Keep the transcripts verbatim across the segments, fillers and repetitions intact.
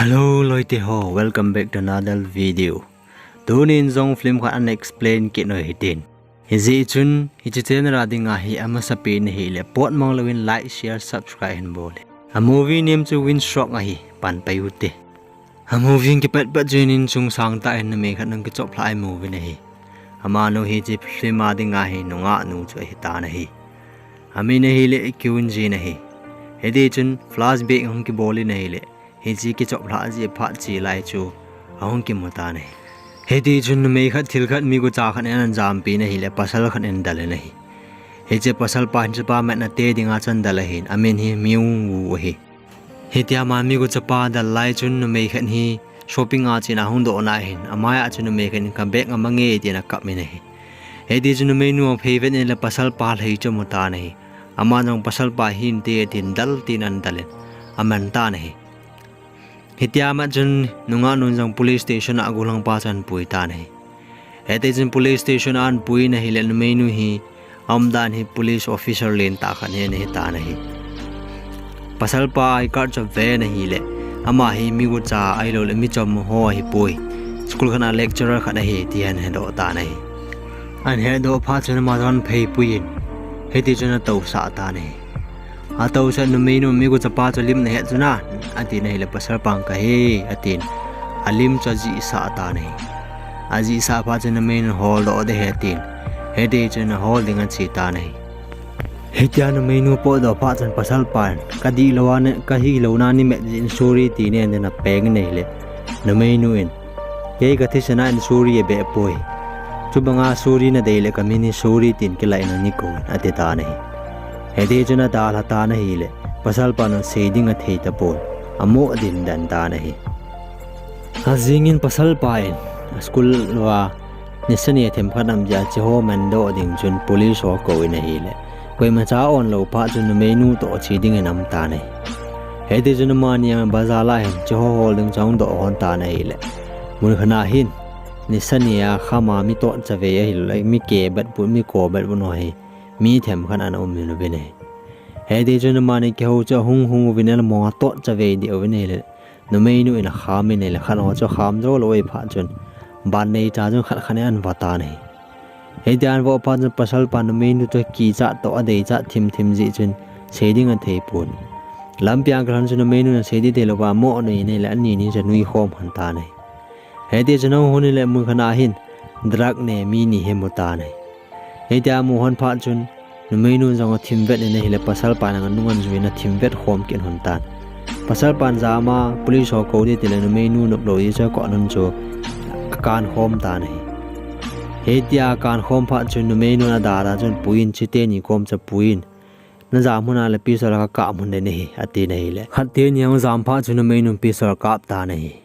Hello loite ho, welcome back to another video. Tunin jong film khat ana explain kit u hitin. Hijeh chun hiche channel a dinga hi amasapen ahile, potmang louvin like, share, subscribe hin bol in. A movie name chu Windsmoke ahi, pan pai ute. A movie kipatpat chun insung sangtah in numei khat ana kichoplhah a movie ahi. Amanu hiche film a dinga hi nungah nu chu ahitan ahi. Amin ahile Kyun Jin ahi. Hitichun flashback ahung kibol in ahile, hiche kichoplhah jeh phat chelai chu ahung kimutan ahi. Hitichun numei khat thil khat migucha khat in ana jampi in ahile, pasal khat in adal in ahi. Hiche pasalpa hin chapa matna te dinga chun adal ahin, amin hi Myung Woo ahi. Hitia ama miguchapa adal lai chun numei khat hi shopping a chena ahung dohna ahin, amai a chun numei khat in ka bag amange tin akap in ahi. Hitichun numeinu aphei vet in le pasalpa lhei chu amutan ahi. Ama jong pasalpa hinte tin adal tin ana adal in amantan ahi. Hitia amat chun nungah nun jong police station a gollhangpa chu ana puitan ahi. Hitichun police station a ana pui in ahile numeinu hi aumdan hi police officer lentah khat hi ana hitan ahi. Pasalpa I card chu aven ahile, ama hi migucha ahilouleh michom ho ahipoi. School khat a lecturer khat ahi ti ana hedoh tan ahi. Ana hedoh phat chun ama jong ana pheipui in, hitichun atousah tan ahi. Atousah in numeinu, miguchapa chu lim nahet chu na, atin ahile pasalpan kahe, atin. Alim chu ajihsah tan ahi. Ajihsah phat chun numeinun holdoh ding ahi atin. Hitichun ahol ding ache tan ahi. Hitia numeinu potdoh phat chun pasalpan, kadihlou a, kahilouna namet jeh in sorry ti nen tin apeng in ahile, numeinu in, kei kathisan a in sorry abeh poi. Chubanga sorry nadei le kamin hi sorry tin kilah in nakou in, atitan ahi. Hitichun adalha tan ahile, pasalpan jong sei ding athei tapon, amoh dindan tan ahi. Ajingin pasalpa in, a school uva, nisa ni themkhat nam jeh a cheho mandoh ding chun police ho akou in ahile, koimacha aonlou phat chun numeinu toh che dingin aumtan ahi. Hitichun amani jong bazar a hin cheho hol ding chu ahung doh lhon tan ahile, mun khat a hin nisa ni a kham a mi tohchavei ahilouleh mi kehbet put, mi kehbet put ho hi, mi themkhat ana um uvin ahi. Hitichun amani kihou chu ahung hung uvin, almong a tohchavei deh uvin ahile, numeinu in akham in ahile, khat ho chu akham joulou ahi phat chun, ban neicha chun khat khat in ana vo tan ahi. Hitia ana vo phat chun pasalpan numeinu chu kichat toh adeichat thimthim jeh chun sei ding athei pon. Lampi a kalhun chun numeinu in sei ding theilouva amoh nui in ahile, ani ni chu anui khom lhon tan ahi. Hitichun ahung lhun in le mun khat a hin drug ne mi ni hi amutan ahi. Hitia amu lhon phat chun numeinu jong athim vet in ahile, pasalpan jong anung ana jui in athim vet khom kit lhon tan. Pasalpan jam a police ho akou ding tile numeinu noplou jeh chun akou lhon chu akan khom tan ahi. Hitia akan khom phat chun numeinun adalha chun apuiyin, chiteni kom chu apuiyin, najam lhon a le pistol kakap lhon ding nahi, atin ahile, khat teni jong ajam phat chun numeinun pistol akap tan ahi.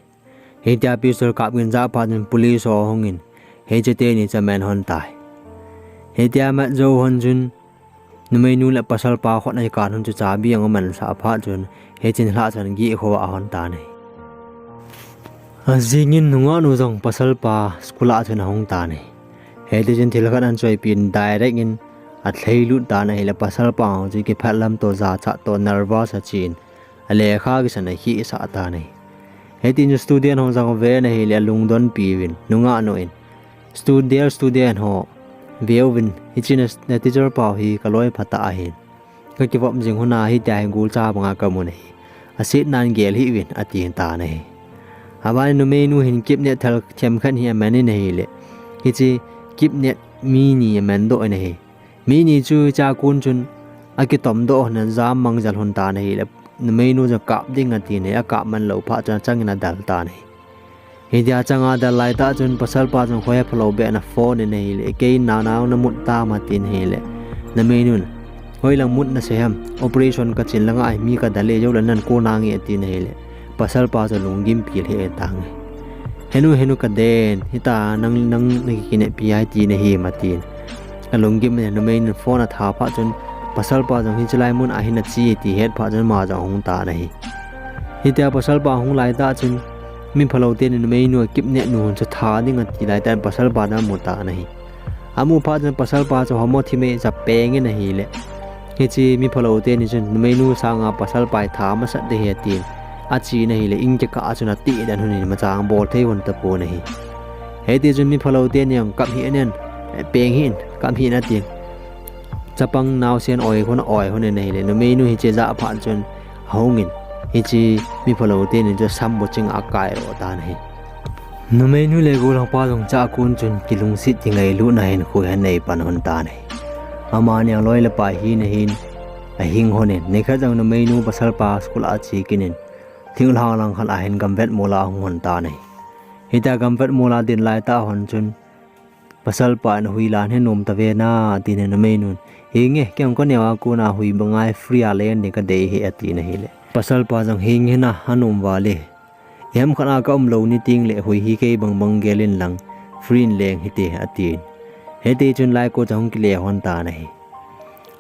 Hitia pistol kap gin ajah phat chun police ho ahungin, hiche teni chu aman lhon tai. Hitia amat jou lhon chun, numeinu le pasalpa khut a akan lhon chu chabi jong amansah phat chun, hichun lhah chun geh khovah lhon tan ahi. Ajingin nungahnu jong pasalpa school a chun ahung tan ahi. Hitichun thil khat ana choipin direct in alhailut tan ahile, pasalpa jong chu kiphatlam toh, jachat toh, nervous achen, alekha kisan akhehsah tan ahi. Hitichun student ho jong aven ahile, alungdonpi uvin, nungahnu in, Stu-, dear student ho, veuvin, hiche na teacher pa hi kaloi phatah ahin, kakivop jing lhon a hitia hi golcha banga kamun ahi. Asetnan gel hih uvin, atin tan ahi. Abanin numeinu hin kipnet thal themkhat hi aman in ahile, hiche kipnet mi ni amandoh in ahi. Mi ni chu hichea kon chun akitomdoh lhon in ajam mang jal lhon tan ahile, numeinu chu kap ding atin ahi, akap man lou phat chun achangin adal tan ahi. Hitia achanga adal laitah chun pasalpa chun khohephalou beh in aphone in ahile, kei in nana namut tam atin ahile, numeinun, hoilang mut nasei ham, operation kachin langa hi mi kadal e, joule nakou nange atin ahile, pasalpa chu alunggimpi lheh tange. Henu, henu kaden, hita nang, nang nakikineppi ahi tina him atin. Alunggim in numeinun phone atha phat chun, pasalpa jong hiche lai mun a hin ache ti het phat chun ama jong ahung tan ahi. Hitia pasalpa ahung laitah chun, miphalou teni numeinu akipnet nu chu tha ding ati laitah in pasalpa jong amu tan ahi. Amu phat chun pasalpa chu homo thim e, chapeng in ahile, hiche miphalou teni chun numeinu sanga pasalpa hi tha masat ding ahi atin, Achi na hile, in kikah a chun ati dan hon in, imacha bol thei hon tapon ahi. Hiti chun mi phalou teni jong kap hih in, peng hih in, kap hih in atin. Chapang naosen oi hon, oi hon in ahile, numeinu hiche ajah phat chun ahung in, hiche mi phalou teni chu sam buching a akai lo tan ahi. Numeinu le golhangpa jong chua kon chun kilungset kingailutna hinkho hi anei pan hon tan ahi. Amani aloi le pai hina hin ahing hon in, nikhat jong numeinu pasalpa school a ache kit in, thinglhang lang khat a hin gamvet mol a ahung hon tan ahi. Hitia gamvet mol a din lai tah hon chun, pasalpa in, "Hui la nahe nom tave na?" atin, numeinun, "Henge, kei jong kaneo a kona hui banga free a leng ding kadei ahi," atin ahile, pasalpa jong, "Henge na, anom val e. Ihem khat a ka um lou ni tengle hui hi kei bangbang gel in lang, free in leng hite," atin. Hiti chun lai kon chun ahung kile hon tan ahi.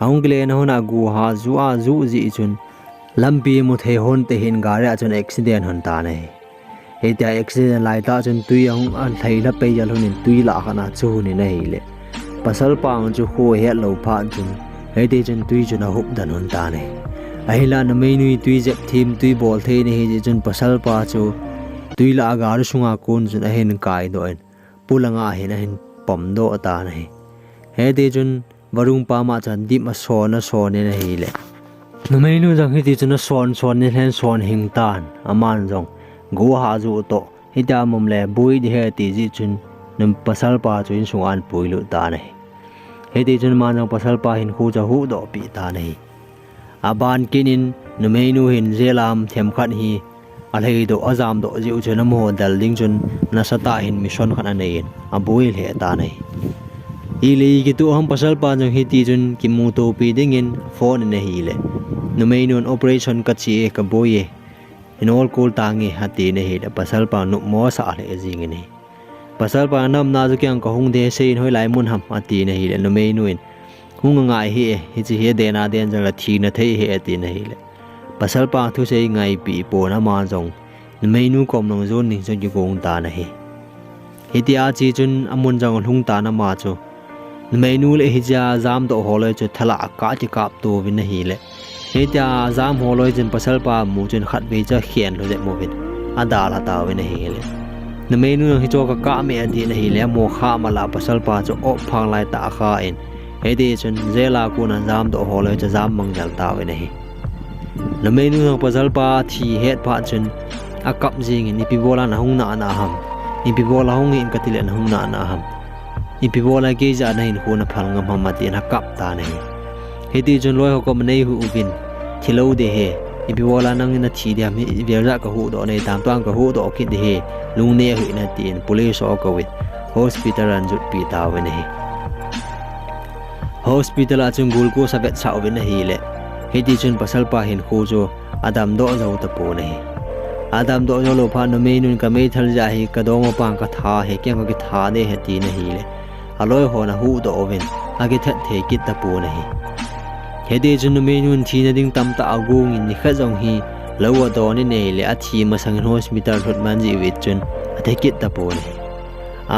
Ahung kile na hon a go ha ju a ju jeh chun, lampi mu thei hon te hin gari a chun accident hon tan ahi. Hitia accident lai tah chun tui ahung a lhai lha pei jal hon in, tui lah khat a chu hon in ahile, pasalpa jong chu kho het lou phat chun, hiti chun tui chun ahup den hon tan ahi. Ahinla numeinu hi tui jep them, tui bol thei na ahi jeh chun pasalpa chu tui lah a gari sunga kon chun ahin kai doh in, polang a hin ahin pom doh tan ahi. Hiti chun Varung pa ma chun adip a son a son in ahile, numeinu jong hiti chun ason son in ahin son hing tan, aman jong go ha ju toh, hitia um le boi ding ahi ati jeh chun, num pasalpa chu insung a ahin puilut tan ahi. Hiti chun aman jong pasalpa hinkho chu ahuhdoh peh tan ahi. Aban kit in numeinu hin jail a um themkhat hi alhai doh, ajam doh jeh u chun amaho del ding chun nasatah in mission khat anei in aboi lheh tan ahi. Ile kitoh ham, pasalpa jong hiti chun kimuto pi ding in aphone in ahile, numeinun, "Operation kache e, kaboi e, in ol kol tange," atin ahile, pasalpa nopmo asah lheh jeng in ahi. Pasalpa, "Naumna chu kei jong kahung ding ahi, sei in hoilai mun ham?" atin ahile, numeinu in, "Hung angai hih e, hiche hi aden aden jong le thina thei ahi," atin ahile, pasalpa thusei ngaipi pon, ama jong numeinu kom lang jon ding chu akigong tan ahi. Hitia ache chun amun jong alhung tan, ama chu numeinu le hichea jamdoh ho loi chu thalah akah kikap to uvin ahile, hitia ajam ho loi chun pasalpa amu chun khatvei chu akhen lhu jep uvin, adalha tauvin ahile, numeinu jong hichu kakap me atin ahile, amo kha mala pasalpa chu op phang lai tah akha in, hiti chun jail a kona jamdoh ho loi chu ajam mang jel tauvin ahi. Numeinu jong pasalpa athi het phat chun akap jeng in, "Ipi bola nahung nahna ham? Ipi bola hung hih in kati le nahung nahna ham? Ipi bola kei jeh a nahinkho naphal ngam ham?" atin akap tan ahi. Hiti chun loi ho koma anei uvin, "Thi lou ding ahi, ipi bola nangin nathi ding ham, hi vel jeh a kahuhdoh nei tam, tuan kahuhdoh kit ding ahi, lungneo hih in," atin police ho akouvin, hospital a ahin jotpi tauvin ahi. Hospital a chun glucose avetsah uvin ahile, hiti chun pasalpa hinkho chu adamdoh jou tapon ahi. Adamdoh jou lou phat numeinun, "Ka meithal jeh hi ka dongmapa katha ahi, kei jong kakitha ding ahi," atin ahile, aloi hon ahuhdoh uvin, akithat thei kit tapon ahi. Hiti chun numeinun thina ding tamtah agong in, nikhat jong hi lou adon in ahile, athi masang in hospital lhut man jeh uvin chun athi kit tapon ahi.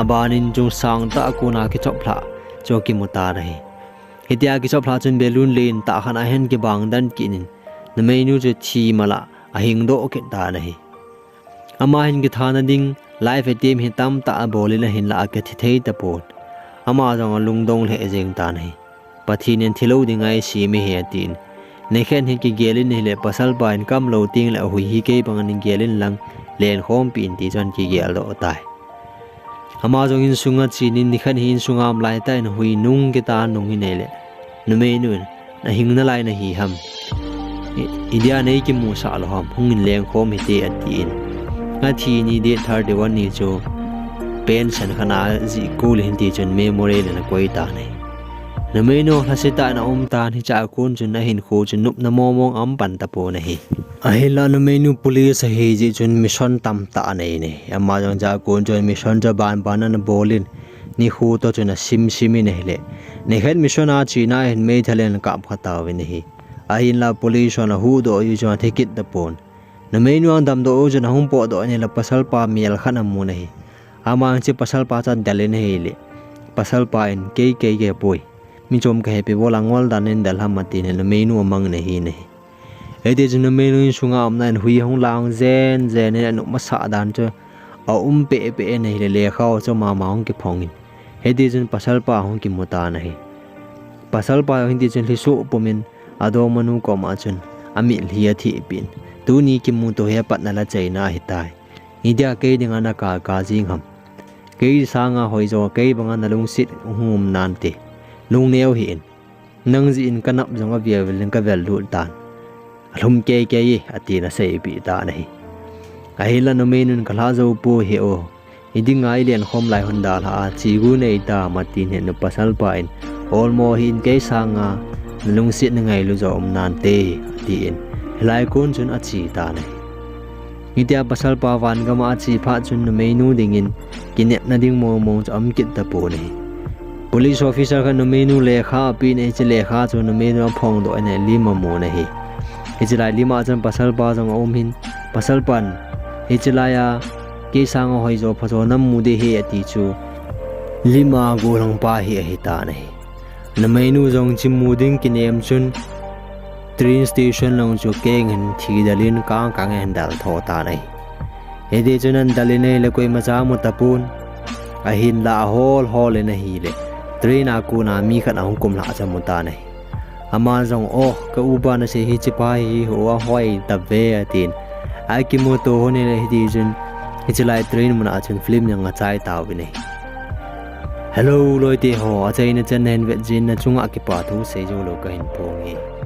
Aban in chungsang tah a kona kichoplhah chu akimu tan ahi. Hitia kichoplhah chun balloon len tah khat ahin kibang den kit in, numeinu chu thi mala ahingdoh kit tan ahi. Ama hin kithana ding life attempt hi tamtah abol in ahinlah akithi thei tapon. Ama jong alungdong lheh jeng tan ahi. Pathen in thi lou ding a eisem ahi atin, nikhat hi kigel in ahile, pasalpa in, "Ka um lou tengle hui hi kei banga nei gel in lang, lenkhompi in," ti chun ahin kigeldoh tai. Ama jong insunga achen in, nikhat hi insunga um lai tah in hui nung kita nung in ahile, numeinun, "Nahing nalai nahi ham? I, idia neikimusah lou ham? Hung in lengkhom hite," atin, athi ni date thirty-one ni chu pension khat a ajih kol in hiti chun memorial in akoi tan ahi. Numeinu lhasetah in aum tan, hichea kon chun ahinkho chu nopna mongmong aum pan tapon ahi. Ahinlah numeinu police ahi jeh chun mission tamtah anei in ahi. Ama jong chua kon chun mission chu abanban in abol in, nikho toh chun asimsim in ahile, nikhat mission a chena hin meithal in akapkha tauvin ahi. Ahinlah police hon ahuhdoh jeh chun athi kit tapon. Numeinu adamdoh u chun ahung potdoh in ahile, pasalpa mel khat amun ahi. Ama jong hiche pasalpa chu adel in ahile, pasalpa in, "Kei, kei, kei poi. Mi chom kahi, ipi bola ngol dan in del ham?" atin ahile, numeinu amang in ahin ahi. Hiti chun numeinu insunga umna in hui hung lang jen jen in, anop masat dan chu aum peh peh in ahile, lekha ho chu ama ama hung kiphong in, hiti chun pasalpa hung kimu tan ahi. Pasalpa hiti chun lhisoh pum in adongmanu koma chun amitlhi athehpeh in, tuni kimuto hi apatna le achaina ahitai. Hitia kei dinga nakal kal jing ham? Kei sanga hoijo, kei banga nalungset hung um nante. Lungneo hih in. Nang jeh in kanap jong avel vel in kavel lut tan. Alhum kei kei e, atin aseipeh tan ahi. Ahinla numeinun kalhah jou poi he o. Idinga ilenkhom lai hon dalhah a, che gu nei tam, atin hin pasalpa in, olmo hih in, kei sanga nalungset nangailu jo um nante, atin, hilai kon chun ache tan ahi. Hitia pasalpa van gama ache phat chun numeinu dingin kinepna ding mong mong chu aum kit tapon ahi. Police officer khat numeinu lekha apeh in, hiche lekha chu numeinu aphongdoh in lim amun ahi. Hiche lai lima chun pasalpa jong aum hin, pasalpan, hiche laiya kei sanga hoijo phajo namu ding ahi, ati chu lima gollhangpa hi ahitan ahi. Numeinu jong hiche mu ding kinem chun train station lang chu keng hin thidel in kang kang in ahin del tho tan ahi. Hiti chun ahin del in ahile koimacha amu tapon, ahinla ahol hol in ahile train a kona mi khat ahung kumlhah chu amu tan ahi. Aman jong, o, ka upa nasei hichepa hi ho ahoi tave, atin, akimuto hon in ahile hiti chun hiche lai train muna chun film jong achai tauvin ahi. Hello loite ho, achaina chan nahin vet jeh in nachunga kipa thu seijou lou kahin phonge.